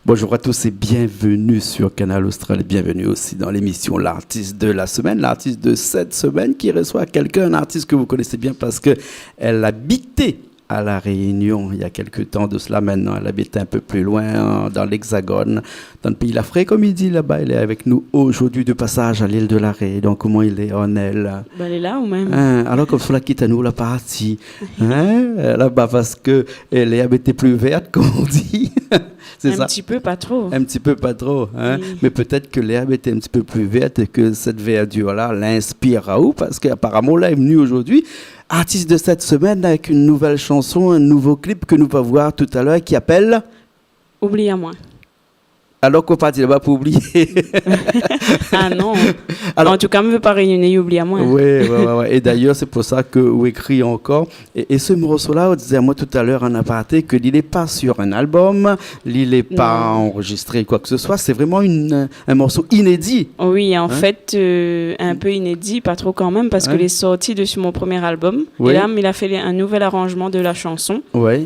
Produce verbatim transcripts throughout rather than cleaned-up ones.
Bonjour à tous et bienvenue sur Kanal Austral et bienvenue aussi dans l'émission L'artiste de la semaine, l'artiste de cette semaine qui reçoit quelqu'un, un artiste que vous connaissez bien parce que elle habitait à La Réunion il y a quelque temps de cela. Maintenant, elle habite un peu plus loin, hein, dans l'Hexagone, dans le pays Lafré, comme il dit là-bas. Elle est avec nous aujourd'hui de passage à l'île de La Réunion. Koman i lé, Ornel ? Bin, lé la ou mèm ? Hein, alor, konmsa ou la kit anou, ou la parti, hein, laba, parske, euh, l'herbe était plus verte, comme on dit. C'est ça. Un petit peu, pas trop. Un petit peu, pas trop, hein. Oui. Mais peut-être que l'herbe était un petit peu plus verte et que cette verdure-là l'inspire aou, parce qu'apparemment, là, est venu aujourd'hui, artiste de cette semaine, avec une nouvelle chanson, un nouveau clip que nous va voir tout à l'heure, qui appelle Oubli amoin. Alor k'ou parti laba pou oublié. Ah non. Alor, an tou ka, mi vé pa Rényoné i oubli amoin. Ouais, ouais, ouais, ouais. Et d'ailleurs, c'est pour ça que ou ékri ankor. Et, et ce morceau-là, ou dizé amoin tout à l'heure en aparté ke li lé pa sur un album, li lé pa anrezistré, quoi que ce soit. C'est vraiment une, un morceau inédit. Oui, en fait, euh, un peu inédit, pas trop quand même, parce que lé sorti dessus mon premier album. Oui. Et là, il a fait un nouvel arrangement de la chanson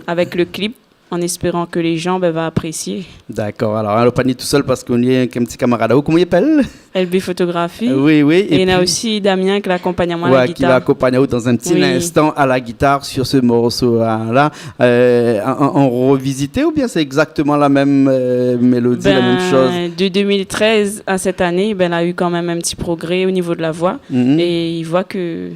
avec le clip. En espérant que les gens, ben, va apprécier. D'accord. Alors, hein, ou lé pa ni tousèl parske ou ni in ti kamarad aou. Koman i apèl ? L B Photographie. Euh, oui, oui. Et il y a aussi Damien qui l'accompagne à moi à la guitare. Ouais, qui va accompagner aou dans un petit instant à la guitare sur ce morceau-là. Euh, en, en, en revisité ou bien c'est exactement la même, euh, mélodie, la même chose ? Ben, de deux mille treize à cette année, ben, il a eu quand même un petit progrès au niveau de la voix. Mhm. Et il voit que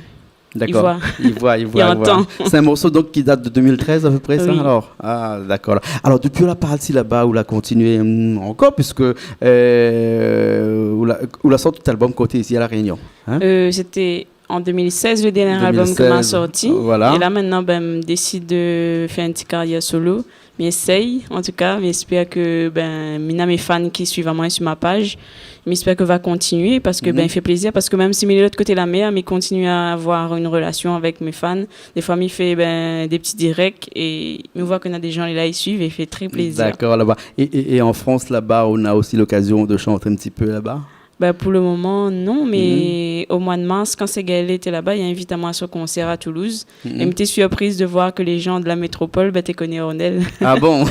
D'accord. I voi. I voi, i voi, i voi. C'est un morceau donc qui date de deux mille treize à peu près, ça, alors ? Oui. Ah, d'accord. Alors, depuis ou la parti laba, ou la continué, hum, ankor, puisque, euh, ou la, ou la sorti out album koté isi à La Réunion, hein ? Euh, c'était en deux mille seize, le dernier album que m'a sorti. Deux mille seize, voilà. Et là, maintenant, ben, mi désid de fé in ti karièr solo. Mi éséy, an tou ka, mi éspèr ke, ben, mi na mé fan ki suiv amoin sur ma page. Mi éspèr ke va kontinié parske, ben, i fé plézir, parske mèm si mi lé lot koté la mèr, mi kontinié avoir in relasion avèk mé fan. Défoi, mi fé, ben, dé ti dirèk é mi voi ke na dé jan lé la, i suiv é i fé trè plézir. D'accord, laba. Et, et, et en France, laba, ou na osi lokazion de shanté in ti pé laba ? Bah, pour le moment, non, mais au mois de mars, kan Séga L té laba, li la invit amoin à son concert à Toulouse. Mhm. É mi té surprise de voir que les gens de la métropole, bah, té koné Ornel. Ah bon ?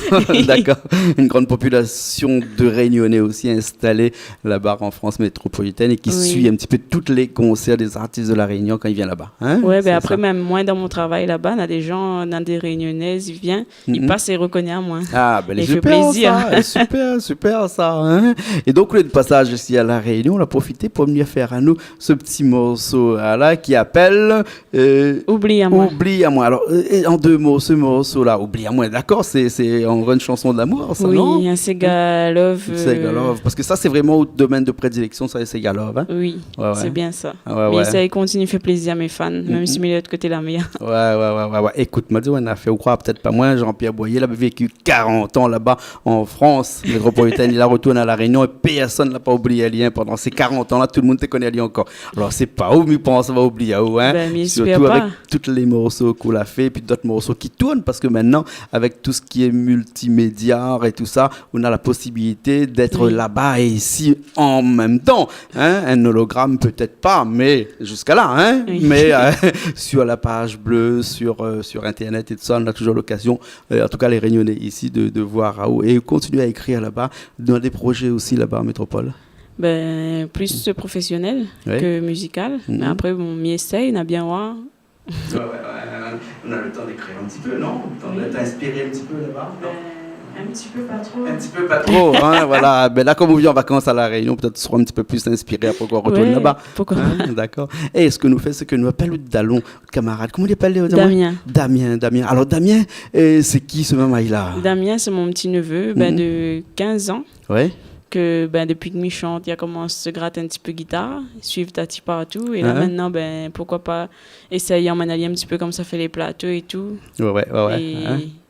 D'accord. Une grande population de Réunionnais aussi installée là-bas en France métropolitaine et qui suit un petit peu tous les concerts des artistes de La Réunion quand ils viennent là-bas. Hein ? Ouais, ben après, même moi, dans mon travail là-bas, na dé jan, na dé Réunionnais, i vien, i pas, i rokoné amoin. Ah, ben, lé super, sa, lé super, super, sa, hein. É donk, ou lé de pasaz isi La Réunion, ou la profité pou vni fé anou se ti morso, euh, la, ki apèl, euh, Oubli amoin. Oubli amoin. Alors, euh, et en deux mots, ce morceau-là, Oubli amoin, d'accord, c'est, c'est en gros une chanson d'amour, ça, non ? Oui, un séga love, euh. Séga love, parce que ça, c'est vraiment out domèn de prédilection, sa, lé séga love, hein ? Oui, ouais, ouais, c'est bien ça. Ah ouais, ouais. Mi éséy kontinié fé plézir mé fan, mèm si mi lé lot koté la mèr. Ouais, ouais, ouais, ouais, ouais. Ékout, ma di aou in nafèr, ou kroi pétèt pa, moin, Jean-Pierre Boyer, la vécu quarante ans là-bas en France métropolitaine. Li la retourn à La Réunion é pèrsone la pa oublié ali, hein. Pendant ces quarante ans-là, tout le monde té koné ali ankor. Alors, sé pa ou, mi pans, va oublié aou, hein. Ben, mi éspèr pa. Surtout avec tous les morceaux k'ou la fé, et puis d'autres morceaux qui tournent, parce que maintenant, avec tout ce qui est multimédia et tout ça, on a la possibilité d'être là-bas et ici en même temps, hein, un hologramme peut-être pas, mais jusqu'à là, hein, mais, euh, sur la page bleue, sur, euh, sur Internet et tout ça, on a toujours l'occasion, euh, en tout cas les Réunionnais ici, de, de voir aou et continuer à écrire là-bas, dans des projets aussi là-bas en métropole. Ben, plus professionnel que musical. Mais après, bon, mi éséy, na bien voir. Ouais, ouais, ouais, ouais. On a le temps d'écrire un petit peu, non ? Le temps d'être inspiré un petit peu là-bas, non ? Euh, un petit peu, pas trop. Un petit peu, pas trop, hein, voilà. Ben là, comme ou vien en vacances à La Réunion, peut-être ou sera un petit peu plus inspiré après ou retourn là-bas. Ouais, pourquoi pas. Hein, d'accord. É sak nou fé, sé ke nou apèl out dalon, kamarad. Koman i apèl, euh, Damien. Damien, Damien. Alors, Damien, euh, sé ki se momon-la ? Damien, c'est mon petit-neveu, ben, de quinze ans. Ouais. Ke, ben, depuis que mi shant, li la komans grat in ti pé gitar, suiv Tati partou. É la, maintenant, ben, pourquoi pas essayer, amenn ali in ti pé konmsa, fé lé plato é tout. Ouais, ouais, ouais, ouais.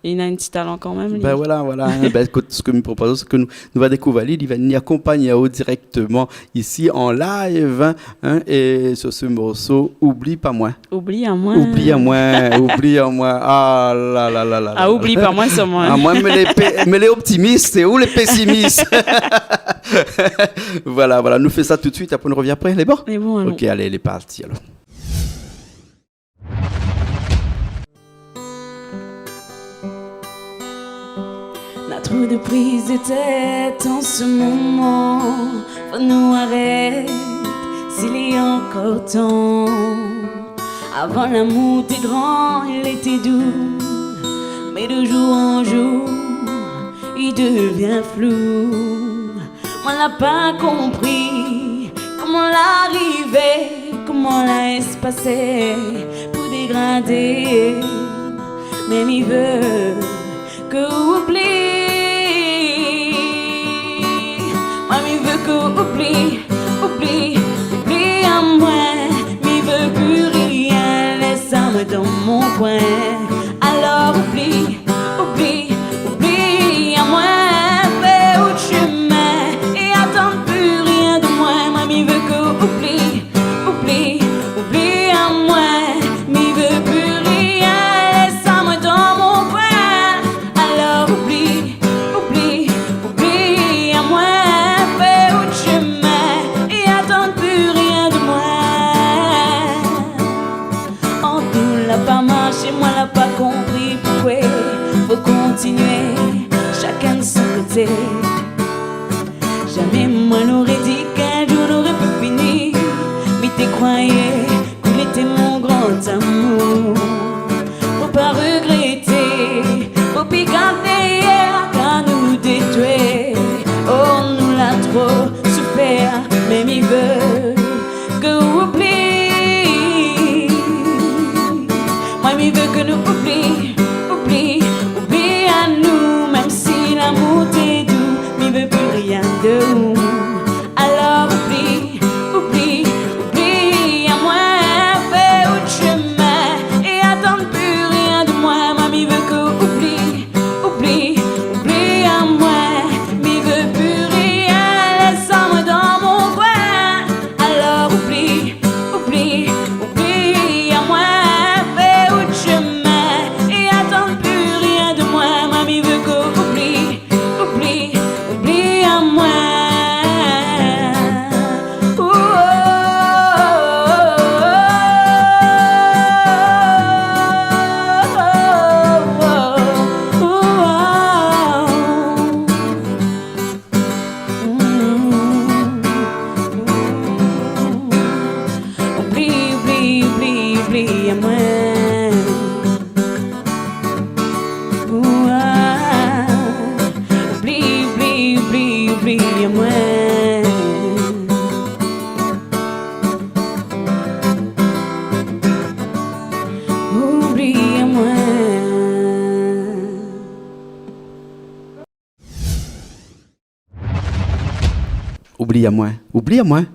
É li na in ti talan kan mèm, li. Ben voilà, voilà, hein. Ben, ékout, sak mi propoz, sé ke nou, nou va dékouvèr ali, li va ni akonpagn aou dirèkteman isi an live, hein, hein, é sur se morso, Oubli pa moin. Oubli amoin. Oubli amoin, oubli amoin. Ah la la la la la. Ah, oubli pa moin, sa, moin. Ah, moin, mi lé pé-, mi lé optimiste, sé ou lé pessimiste ? Voilà, voilà, nou fé sa tout de suite, apré nou revien apré, lé bon ? Lé bon, alon. Ok, alé, lé parti, alor. Tro de priz de tèt an se moman, fo nou arèt, si lé ankor tan. Avan lamour té gran, lété dou, mé de jour an jour, li devien flou. Moin la pa konpri koman la arivé, koman la èspasé pou dégradé. Mé mi vé ke ou oubli. Moin mi vé ke ou oubli, oubli, oubli amoin. Mi vé pi rien, lès amoin dan mon koin. Alor oubli, oubli, oubli amoin, fé out shemin é atann pi rien de moin. Moin mi vé ke ou oubli, oubli, oubli amoin. Mi vé pi rien, lès amoin dan mon koin. Alor oubli, oubli, oubli amoin, fé out shemin é atann pi rien de moin. Ant nou la pa marshé, moin la pa konpri poukoué fo kontinié, shakinn son koté. Zamé moin noré di k'in zour noré pi fini. Mi té kroiyé ke ou lété mon gran amour. Fo pa rogrété, fo pi gardé yèr k'anou dé toué. Oh, nou la tro soufèr, mé mi vé ke ou oubli. Moin mi vé ke nou oubli, oubli, oubli anou. Mèm si lamour té dou, mi vé pi rien de ou. Alor oubli, oubli, oubli amoin, fé out shemin é atann pi rien de moin. Moin mi vé ke ou oubli, oubli, oubli amoin. Mi vé pi rien, lès amoin dan mon koin. Alor oubli, oubli, oubli amoin, fé out shemin é atann pi rien de moin. Moin mi vé ke ou oubli, oubli, oubli amoin. Ouh, oh, oh, oh, oh, oh, oh. Oubli, oubli, oubli, oubli amoin. Ouah. Oubli, oubli, oubli, oubli amoin. Oubli amoin. Oubli amoin, oubli amoin.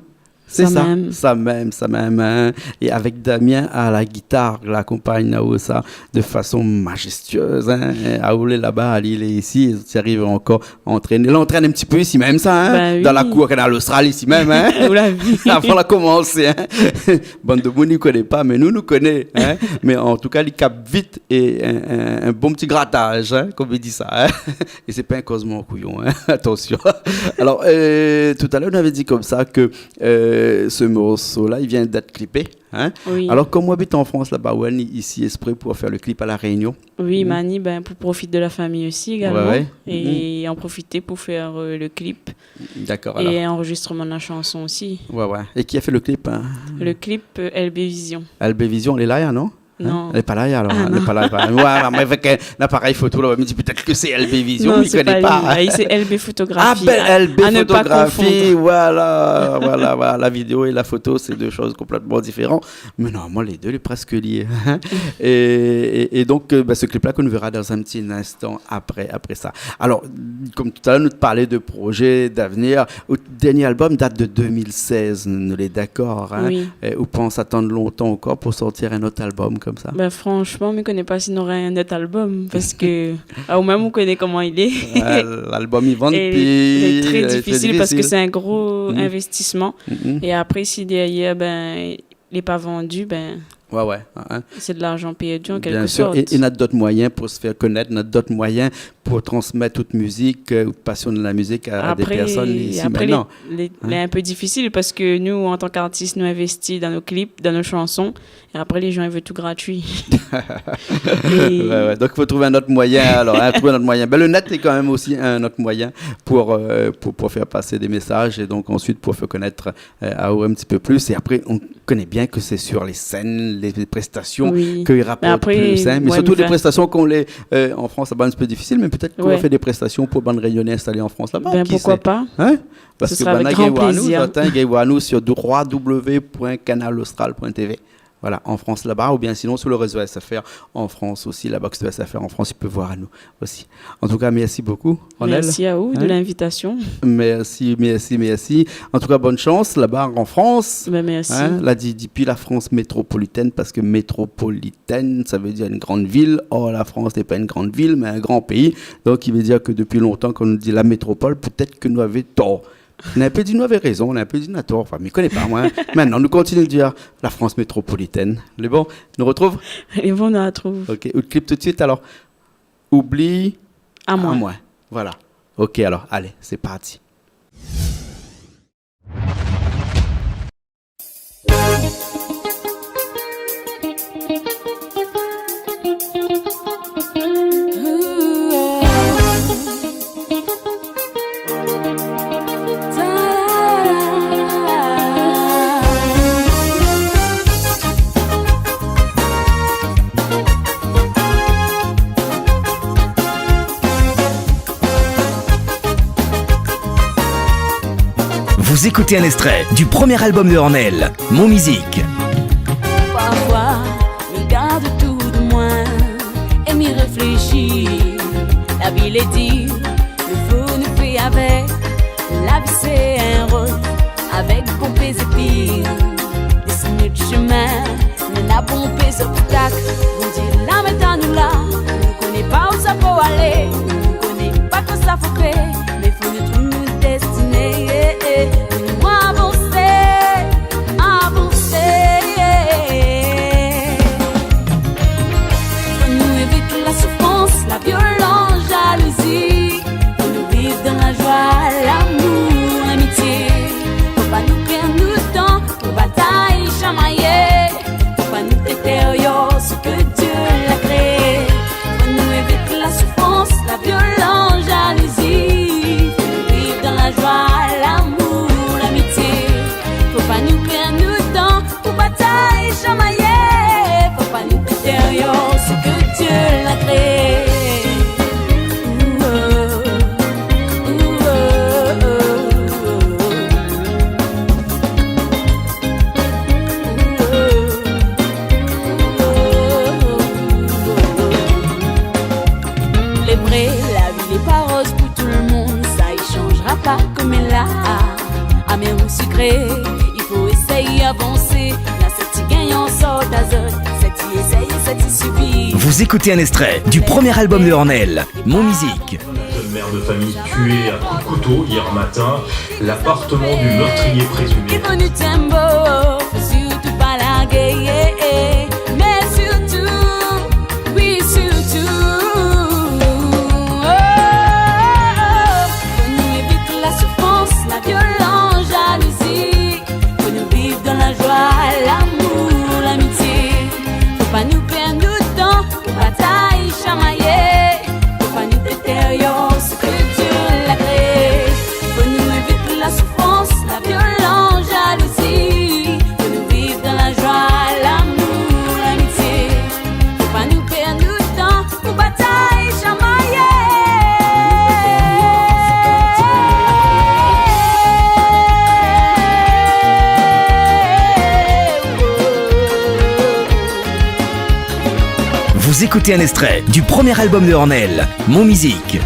Sé sa, sa mèm, sa mèm, hein. É avèk Damien à la guitare, l'akompagn aou sa de fason majestuez, hein. Aou lé laba, li lé isi, zot i ariv ankor antrèn. Li antrèn in ti pé isi mèm sa, hein. Bin oui. Dan la kour Kanal Austral isi mèm, hein. Ou la vi. Avan la komansé, hein. Bann demoun i koné pa, mé nou, nou koné, hein. Mé an tou ka, li kap vit é in, in, in bon ti grataz, hein, konm i di sa, hein. É sé pa in kozman kouyon, hein. Atansion. Alor, euh, talèr, ou lavé di konmsa ke, euh, se morso-la, li vien d'èt klipé, hein. Oui. Alor, konm ou abit an Frans, laba, ou lé isi ésprè pou fé le klip à La Réunion. Oui, hmm. Mani, bin, pou profit de la fami osi égalman. Ouais, ouais. É an profité pou fé, euh, le klip. Dakor, alor. É anrozistreman la shanson osi. Ouais, ouais. É ki la fé le klip, hein ? Le klip, euh, L B Vision. L B Vision, lé la, non ? Non. Hein ? Lé pa la, alor, hein ? Ah, non. Lé pa la, lé pa la. Ouais, mé avèk, euh, in aparèy foto la, mi di pétèt ke sé L B Vision, non, mi koné pa. Ah, sé L B Fotografi. Ah, bin, L B Fotografi, voilà, voilà, voilà. La vidéo é la foto, sé dé shoz konplètman diféran. Mé normalman, lé dé lé prèsk lié. É, é, é donk, euh, bin, se klip-la ke nou véra dan in ti instan apré, apré sa. Alor, konm talèr, nou té parl de projé, d'avenir. Out dèrnié album i dat de deux mille seize, nou lé dakor, hein. Oui. É ou pans atann lontan ankor pou sortir in ot album konmsa ? Bin, franshman, mi koné pa si nora in ot album, parske, ah, ou mèm, ou koné koman i lé. Ouais, l'album, i vann pi, lé trè difisil, euh, trè difisil parske sé in gro, mhm, investisman. Mhm. É apré, si dèrièr, bin, lé pa vandi, bin, Ouais, ouais, hein, hein. C'est de l'argent perdu en quelque sorte. Bien sûr. Et, et na d'ot moiyin pou se fé konèt, na d'ot moiyin pou transmèt out mizik, euh, out pasion de la mizik a, a dé pèrsone isi mintnan. Apré, lé, lé, lé in pé difisil parske nou, an tan k'artis, nou investi dan nout klip, dan nout shanson, é apré, lé jan i vé tout gratui. Ouais, ouais. Donk, i fo trouv in ot moiyin, alor, hein, trouv in ot moiyin. Ben, le net lé kan mèm osi in ot moiyin pou, euh, pou, pou fé pas dé mésaz é donk ansuit pou fé konèt euh, aou in ti pé plis. É apré, nou koné bien ke sé sur lé sèn, lé, lé prestasion ke i raport plis, hein. Mé sirtou dé prestasion kan lé, euh, an Frans laba, in ti pé difisil, mé pétèt ke ou va fé dé prestasion pou bann Rényoné instalé an Frans laba, ki sé, hein ? Ben, poukoi pa ? Parske banna i gingn voir anou, zot, hein, i gingn voir anou sur trois W point canal austral point T V. Voilà, an Frans laba, oubien sinon sur le réseau S F R an Frans osi, laba, ke sé S F R an Frans, i pé voir anou osi. An tou ka, mèrsi bokou, Ronel. Mèrsi aou de l'invitasion. Mèrsi, mèrsi, mèrsi. An tou ka, bone shans laba an Frans. Ben, mèrsi. Hein, la di, dopi la Frans métropolitèn, parske métropolitèn, sa i vé dir in gran vil. Or, la Frans lé pa in gran vil, mé in gran péi. Donk, i vé dir ke dopi lontan, kan nou di la métropol, pétèt ke nou lavé tor. Na in pé di nou lavé rézon, na in pé di nou lavé tor. Anfin, mi koné pa, moin. Mintnan, nou kontinié dir la Frans métropolitèn. Lé bon, nou artrouv ? Lé bon, nou artrouv. Ok, out klip tout suit, alor. Oubli amoin. Amoin. Voilà. Ok, alor, alé, sé parti. Vous écoutez un extrait du premier album de Ornel, Mon Musique. Parfoi, mi gard otour de moin é mi réfléshi. La vi lé dir, i fo nou fé avèk. La vi sé in rod avèk bonpé zépir. Désine nout shomin, nou na bonpé zobstak. Bondié la mèt anou la, nou koné pa ousa fo alé, nou koné pa kosa fo fé, mé fo nou trouv nout destiné, pou nou avansé, avansé. Fo nou évit la soufrans, la violans, jalouzi. Fo nou viv dan la joi, lamour, lamitié. Fo pa nou pèrd nout tan pou batay, shamayé. Fo pa nou détérior sak Dié la kréé. Fo nou évit la soufrans, la violans, jalouzi. Fo nou viv dan la joi, lamour, lamitié. Fo pa nou pèrd nout tan pou batay, shamayé. Fo pa nou détérior sak Dié la kréé. Ouh, oh, ouh, oh, oh, ouh, oh. Lé vré, la vi lé pa roz pou tout le moun, sa i shanjra pa koméla. Amèr ou sikré, i fo éséy avansé. Na sèt i gingn an sort azot, sèt i éséy, sèt i sibi. Vous écoutez un extrait du premier album de Ornel, Mon Musique. Un jeune mère de famille tué à coups de couteau hier matin. L'appartement du meurtrier présumé. I fo nou tienbo, sirtou pa largé, mé sirtou, oui, sirtou, oh, oh, oh. Fo nou évit la soufrans, la violans, jalouzi. Fo nou viv dan la joi, lamour, lamitié. Fo pa nou pèrd nout tan pou batay, shamayé. Fo pa nou détérior sak Dié la kréé. Fo nou évit la soufrans, la violans, jalouzi. Fo nou viv dan la joi, lamour, lamitié. Fo pa nou pèrd nout tan pou batay, shamayé. Vous écoutez un extrait du premier album de Ornel, Mon Musique.